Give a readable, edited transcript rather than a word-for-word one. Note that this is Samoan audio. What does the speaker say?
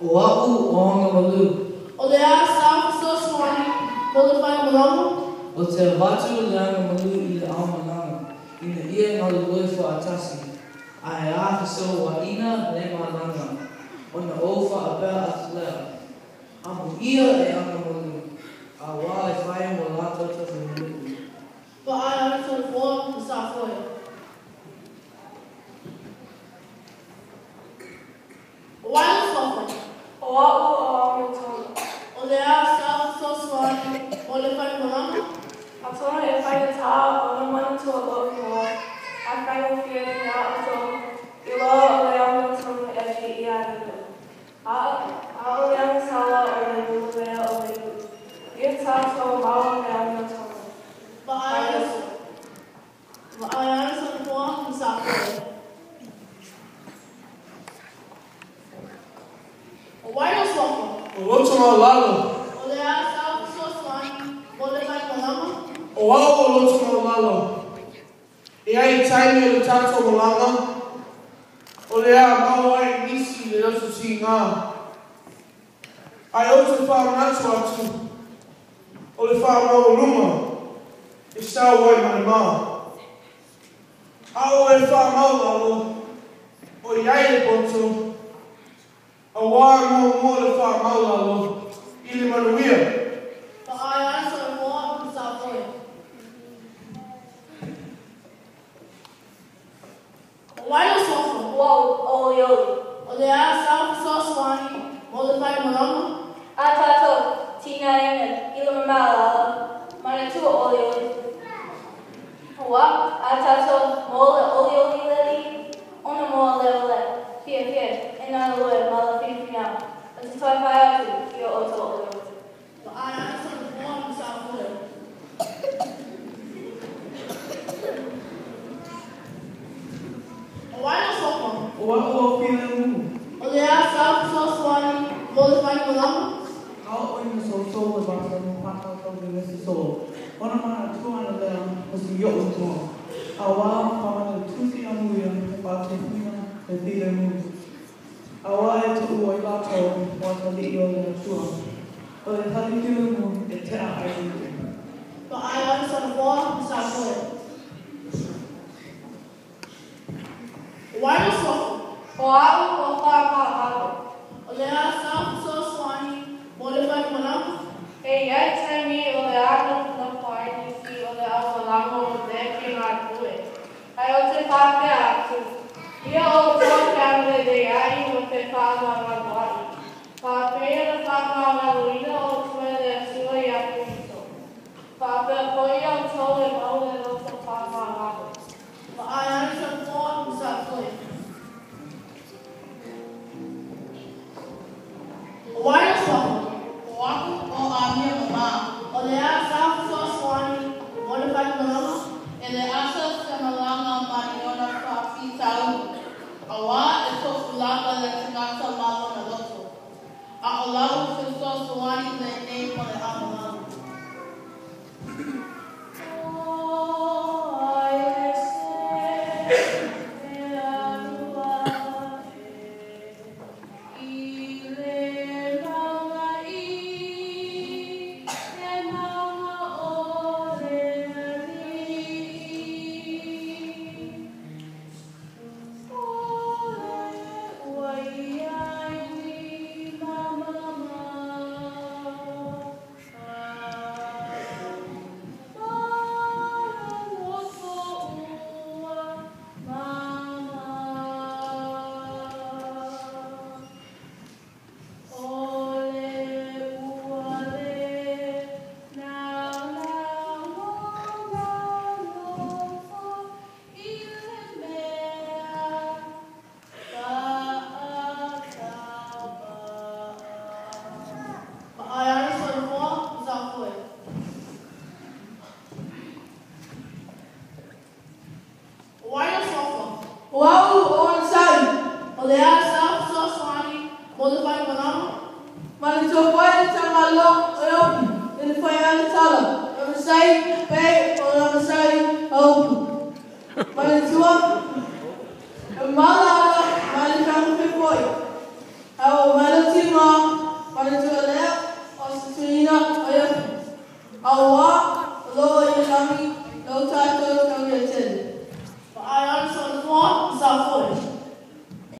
O a'u o Agamalu. O le a sa fesoasoani mo le faimalaga? O te avatu le agamalu i le aomalaga, ina ia galulue faatasi, ae a fesouaina le malaga, ona ou faapea atu lea, Amuia e agamalu, auā e fai mo latou tafanuu. Vaai ane Tolefoa ma Safoe. O ai lou suafa? O a'u o Amiotonu. O le a sau fesoasoani mo le faimalaga? Atonu e faigata ona manatua lou igoa, ae faigofie iā outou iloa o le amiotonu e viia ai le A o le agasala o le mulumea o le nuʻu. Ia tatou maua le amiotonu. Vaai ane Tolefoa ma Safoe. O ai lou suafa? O Lotomaulalo. O le a sau fesoasoani mo le faimalaga? O au o Lotomaulalo. E ai taimi o le tatou malaga, o le a maua ai nisi le loto tigā. Ae ou te faamanatu atu, o le faamaualuga e sao ai ma le ma. A o e faamaulalo, o i ai le poto, auā e muamua le faamaulalo i le manuia. Vaai ane Tolefoa ma Safoe. O ai lou suafa? O au o Olioli. O le a sau fesoasoani mo le faimalaga? A tatou, tinaina i le mamao manatua olioli. Ua a tatou mo le olioli le alii, ona moa lea o le fiafia e galulue ma le finafinau, o te toe fai atu i o outou olioli. Vaai ane Tolefoa ma Safoe. O ai lou suafa? O a'u o Filemu. O le a sau fesoasoani mo le faimalaga? A oo ina sousou le vasa ma patautau le lesi solo, ona manatua ana lea o si o'u igoa, auā faamanatutusi amuia e faatehuina le filemu, auā e tu'u ai latou o atalii o le Atua, o le hali filemu e te'a ai le nu'u. Vaai ane Tolefoa ma Safoe. O ai lou suafa? O a'u o Faamaavave. O le a sau fesoasoani mo le faimalaga? E i ai taimi o le a nofonofo ai nisi o le aumalaga o le faigalue, ae ou te faapea atu, Ia outou feagalelei ai ma fefaamagaloaʻi, faapea na faamagaloina outou e le Atua iā Keriso. Faapea foi outou e mau le loto faamagalo. Vaai ane Tolefoa ma Safoe. O ai lou suafa? O a'u o Amiomamā. O le a sau fesoasoani mo le faimalaga? E le asa se malaga mai ona faafitauli, auā e tofu lava le tagata ma lona loto. A o lau fesoasoani lenei mo le aumalaga. O ai le se e alu aʻe i le mauga i le mauga o le alii? O le ua i ai ni malama. Ma le loto ua mama. O le ua le naunau o na loto i le mea faatauvaa. Vaai ane Tolefoa ma Safoe. O ai lou suafa? O a'u o Anosai. O le a sau fesoasoani mo le faimalaga? Manatua foi le tamaloa o le upu i le fai ana tala, e masai pei ona masai a upu. Manatua, e mala ala ma le fagafefoai, ae ua maea lau tiga O loo i le lagi, lau tatou tauia tele. Fa ai ana soifua, sa foe.